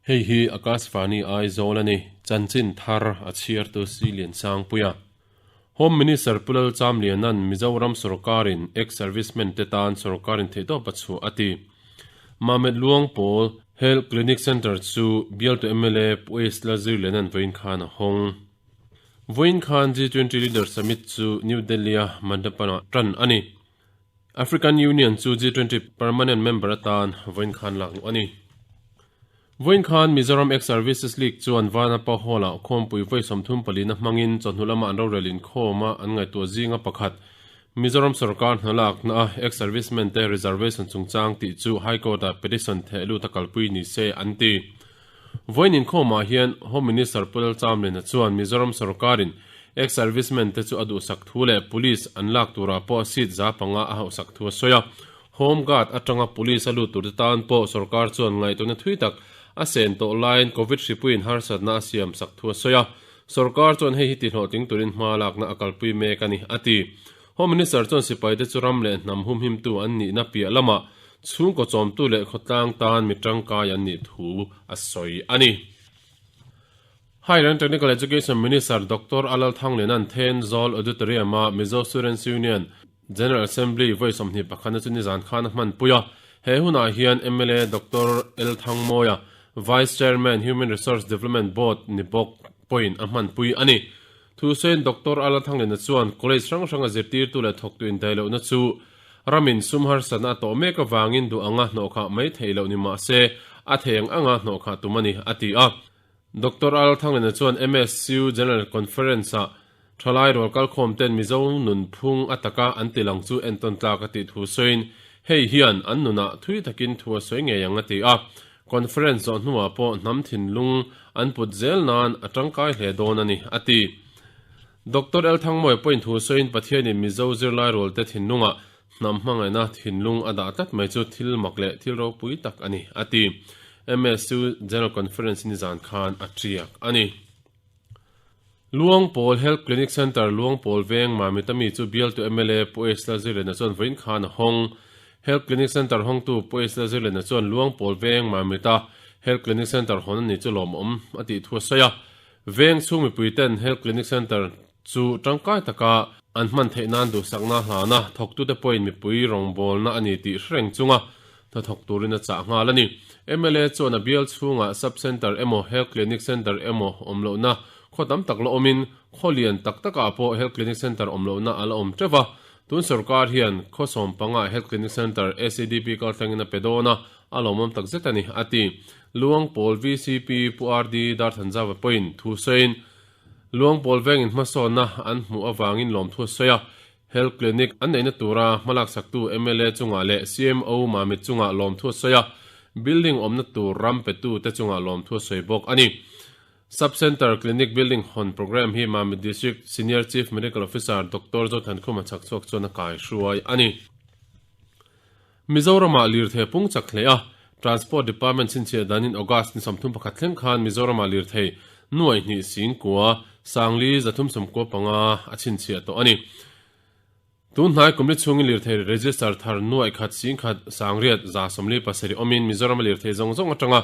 Hei hi Akashvani Aizawl a ni, chanchin thar a chhiartu Silian Sangpuia. Home Minister Pu Lalchamliana'n Mizoram sawrkarin ex-servicemen te tan sawrkarin theihtawp a chhuah a ti. Mamet Luang pawl Health Clinic Centre chu bialtu mla Pu Ace Lalzirliana'n vawiin khan a hawng. Vawiin khan G20 Leaders Summit chu New Delhi-a Mandapam-ah tan a ni. African Union chu G20 permanent member atan vawiin khan lak luh a ni. Vawiin khan Mizoram Ex-Services League chuan Vanapa Hall-ah khawmpui vawi 34 na hmangin chawhnu lama an rorel inkhawm a an ngaihtuah zinga pakhat Mizoram sorkar hnalakna a ex-servicemen te reservation chungchang tih chu High Court-ah petition theh lut a kalpui ni se an ti. Vawiin inkhawmah hian Home Minister Pu Lalchamlina chuan Mizoram sorkarin ex-servicemen te chu a duhsak thu leh Police an lak turah pawh seat 500 a hauhsak thu a sawi a. Home Guard atanga Police a lut turte tan pawh sorkar chuan ngaihtuahna thui tak a sen tawh laiin Covid hripuiin harsatna a siam sak thu a sawi a. Sorkar chuan hei hi tihlawhtling turin hma lakna a kalpui mek a ni, a ti. Home Minister chuan sipaite chu ram leh hnam humhimtu an nihna piah lamah chhungkaw chawmtu leh khawtlang tan mi tangkai an nih thu a sawi a ni. Higher and Technical Education Minister Doctor Alal Thangliana'n Thenzawl Auditorium-a Mizo Students Union General Assembly vawi 21 na chu nizan khan a hmanpui a. He hunah hian mla Doctor L Thangmawia, Vice Chairman Human Resource Development Board ni bawk pawhin a hmanpui a ni. Thusawiin Doctor Ala Thanglena chuan college hrang hranga zirtirtu leh thawktu indaihlohna chu ramin sum harsatna a tawh mek avangin duh anga hnawhkhah mai theih loh ni mah se a thei ang anga hnawhkhah tum a ni, a ti a. Doctor Ala Thanglena chuan MSU General Conference-ah thalai rual kalkhawm ten Mizo nunphung a taka an ti lang chu entawn tlak a tih thu sawiin hei hian an nunah thui takin thu a sawi ngei ang a ti a. Conference zawh hnuah pawh hnam thinlung an put zel nan a tangkai hle dawn a ni, a ti. Doctor L Thangmawia pawhin thu sawiin Pathianin Mizo zirlai rualte thinlungah hnam hmangaihna thinlung a dah tlat mai chu thil mak leh thil ropui tak a ni, a ti. MSU General Conference nizan khan a tiak a ni. Luangpawl Health Clinic Centre, Luangpawl Veng, Mamit ami chu bialtu mla Pu H Lalzirlena chuan vawiin khan a hawng. Health Clinic Centre hawngtu Pu H Lalzirlena chuan Luangpawl Veng, Mamit-a Health Clinic Centre hawn a ni chu lawmawm a tih thu a sawi a. Veng chhung mipui ten Health Clinic Centre chu tangkai taka an hman theih nan duhsakna hlana thawktute pawhin mipui rawngbawlna a ni tih hrereng chunga hnathawk turin a chah nghal a ni. Mla chuan a bial chhungah Sub Centre emaw Health Clinic Centre emaw awm lohna khaw tam tak la awmin khaw lian tak takah pawh Health Clinic Centre awm lohna a la awm teuh va. Tun sorkar hian khaw sawmpangah Health Clinic Centre SEDP kalthlengin a pe dawn a, a lawmawm tak zet a ni, a ti. Luangpawl VCP Pu RD Darthanzava pawhin thu sawiin Luangpawl vengin hmasawnna an hmuh avangin lawmthu a sawi a, Health Clinic an neihna tura hmalak saktu mla chungah leh CMO Mamit chungah lawmthu a sawi a, building awmna tur ram petu te chungah lawmthu a sawi bawk a ni. Sub Centre Clinic Building hawn Programme hi Mamit District Senior Chief Medical Officer Doctor Zothankhuma chhakchhuak chuan a kaihruai a ni. Mizoramah lirthei a pung chak hle a, Transport Department chhinchhiah danin August ni 31 thleng khan Mizoramah lirthei nuai hnih singkua sangli 395 a chhinchhiah tawh a ni. Tun hnai kumli chhungin lirthei register thar nuai khat singkhat sangriat 47 awmin Mizorama lirthei zawng zawng atanga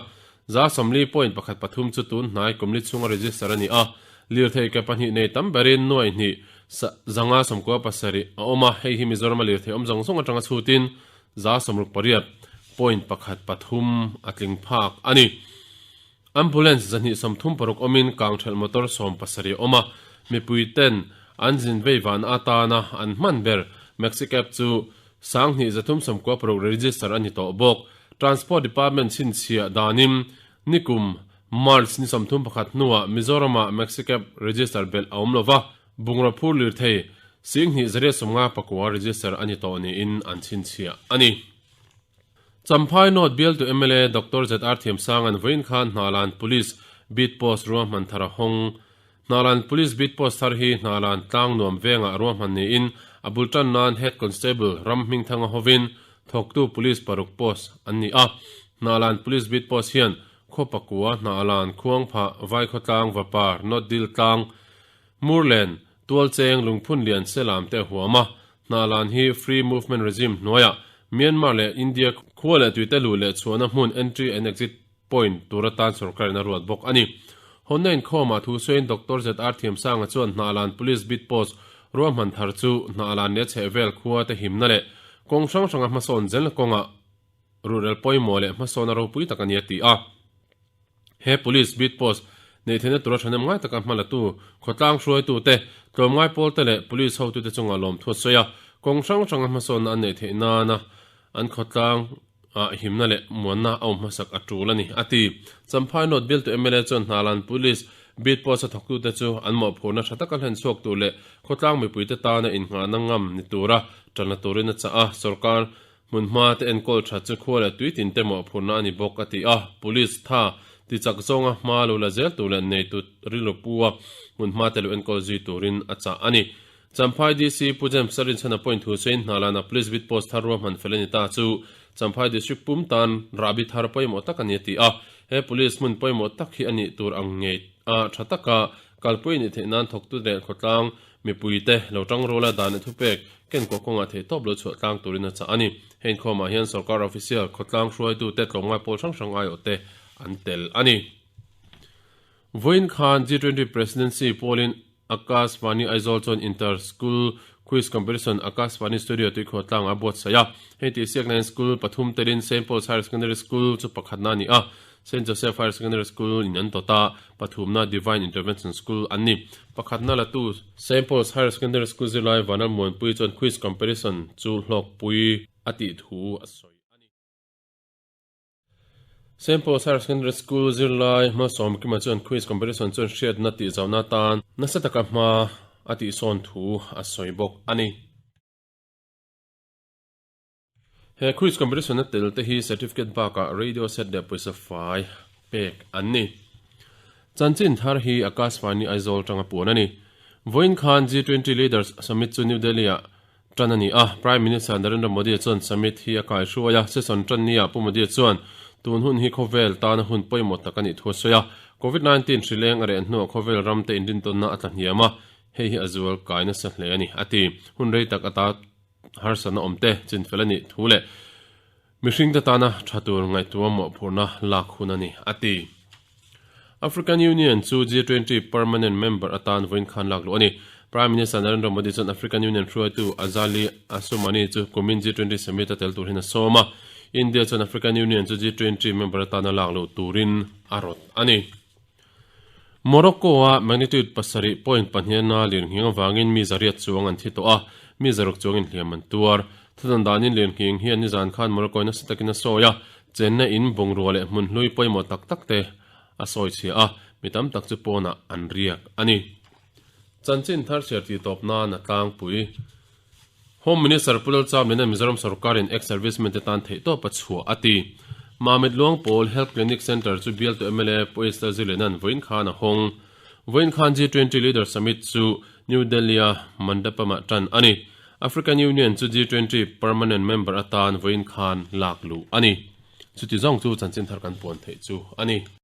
40.13 chu tun hnai kumli chhunga register a ni a, lirthei ke pahnih nei tam berin nuai hnih 597 a awm a, hei hi Mizorama lirthei awm zawng zawng atanga chhutin 68.13 a tling phak a ni. Ambulance 236 awmin kangthelh motor 70 a awm a, mipui ten an zin vei van atana an hman ber Maxicab chu 2396 register a ni tawh bawk. Transport Department chhinchhiah danin nikum March ni 31 hnuah Mizoramah Maxicab register belh a awm lova, Bungraw phur lirthei 2859 register a ni tawh niin an chhinchhiah a ni. Champhai North bialtu mla Doctor ZR Thiamsanga'n vawiin khan Hnalan Police Beat Post ruahman thar a hawng. Hnalan Police Beat Post thar hi Hnalan tlang nuam vengah ruahman niin a bul tan nan Head Constable Ram Hmingthanga hovin thawktu Police paruk post an ni a. Hnalan Police Beat Post hian khaw pakua Hnalan, Khuangphah, Vaikhawtlang, Vapar, North Dil tlang, Murlen, Tualcheng, Lungphun lian Selam te a huam a, Hnalan hi Free Movement Regime hnuaiah Myanmar leh India khua leh tuite luh leh chhuahna hmun entry and exit. Point tur atan sorkarin a ruat bawk a ni. Hawnna inkhawmah thu sawiin Doctor ZR Thiamsanga chuan Hnahlan Police Beat Post ruahman thar chu Hnahlan leh a chhehvel khua te himna leh kawng hrang hranga hmasawn zelna kawngah ruhrel pawimawh leh hmasawn a ropui tak a ni a ti a. He Police Beat Post neih theihna tura thahnem ngai taka hma latu khawtlang hruaitute, tlawmngai pawlte leh Police hotute chungah lawmthu a sawi a, kawng hrang hranga hmasawnna an neih theih nana an khawtlang ah himna leh muanna a awm hmasak a tul a ni, a ti. Champhai North bialtu mla chuan Hnalan Police Beat Post a thawktute chu an mawhphurhna tha taka hlen chhuak tur leh khawtlang mipuite tana innghahna ngam ni tura tanla turin a chah a, sorkar hmunhma te enkawl that chu khua leh tui tinte mawhphurhna a ni bawk, a ti a. Police tha ti chak zawnga hma lo la zel tur leh neitu rilru pu a hmunhma te lo enkawl zui turin a chah a ni. Champhai DC Pu James Sarinchhana pawhin thu sawiin Hnalana Police Beat Post thar ruahman fel a ni ta chu Champhai District pum tan rahbi thar pawimawh tak a ni a ti a. He Police hmun pawimawh tak hi a nih tur ang ngei a tha taka kalpui a nih theih nan thawktu leh khawtlang mipuite lo tang ruala dan leh thupek kenkuah kawngah theihtawp lo chhuah tlang turin a chah a ni. He inkhawmah hian sorkar official, khawtlang hruaitute, tlawmngai pawl hrang hrang aiawhte an tel a ni. Vawiin khan G20 Presidency pawlin Akashvani Aizawl chuan Inter School Quiz Competition Akashvani Studio tuikhuah tlangah a buatsaih a. Hei tih siakna hian school pathum telin Saint Paul's Higher Secondary School chu pakhatna a ni a, Saint Joseph Higher Secondary School in an dawt a, pathumna Divine Intervention School an ni. Pakhatna latu Saint Paul's Higher Secondary School zirlai Vanlalmuanpui chuan Quiz Competition chu hlawkpui a tih thu a sawi a ni. Saint Paul's Higher Secondary School zirlai hmasawm Kima chuan quiz competition chuan hriatna tihzauhna atan nasa taka hma a tihsawn thu a sawi bawk a ni. He quiz competition a tel te hi certificate bakah radio set leh pawisa fai pek an ni. Chanchin thar hi Akashvani Aizawl tanga puan a ni. Vawiin khan G20 Leaders Summit chu New Delhi-ah Ṭan a ni a, Prime Minister Narendra Modi chuan summit hi a kaihruai a, session ṭan nia Pu Modi chuan tun hun hi khawvel tana hun pawimawh tak a nih thu a sawi a. Covid 19 hri leng a reh hnuah khawvel ramte inrintawnna a tla hniam a, hei hi a zual kai nasa hle a ni, a ti. Hun rei tak ata harsatna awmte chinfel a nih thu leh mihringte tana ṭha tur ngaihtuah mawhphurhna lak hun a ni, a ti. African Union chu G20 permanent member atan vawiin khan lak luh a ni. Prime Minister Narendra Modi chuan African Union hruaitu Azali Assoumani chu kumin G20 summit a tel tur hian a sawm a. India chuan African Union chu G20 member atana lak luh turin a rawt a ni. Morocco-a magnitude 7.2 na lirnghing avangin mi zariat chuang an thi tawh a, mi zaruk chuangin hliam an tuar. Thudan danin lirnghing hian nizan khan Morocco-in nasa takin a sawi a, Chenna in bungrua leh hmun hlui pawimawh tak tak te a sawi chhia a, mi tam tak chu pawnah an riak a ni. Chanchin thar chhiar tih tawp nan a tlangpui. Home Minister Pu Lalchamlina Mizoram sorkarin ex-servicemen te tan theihtawp a chhuah a ti. Mamit Luangpawl Health Clinic Centre chu bialtu mla Pu Esther Zilena'n vawiin khan a hawng. Vawiin khan G20 Leader Summit chu New Delhi-a Mandapam-ah tan a ni. African Union chu G20 permanent member atan vawiin khan lak luh a ni. Chuti zawng chu chanchin thar kan puan theih chu a ni.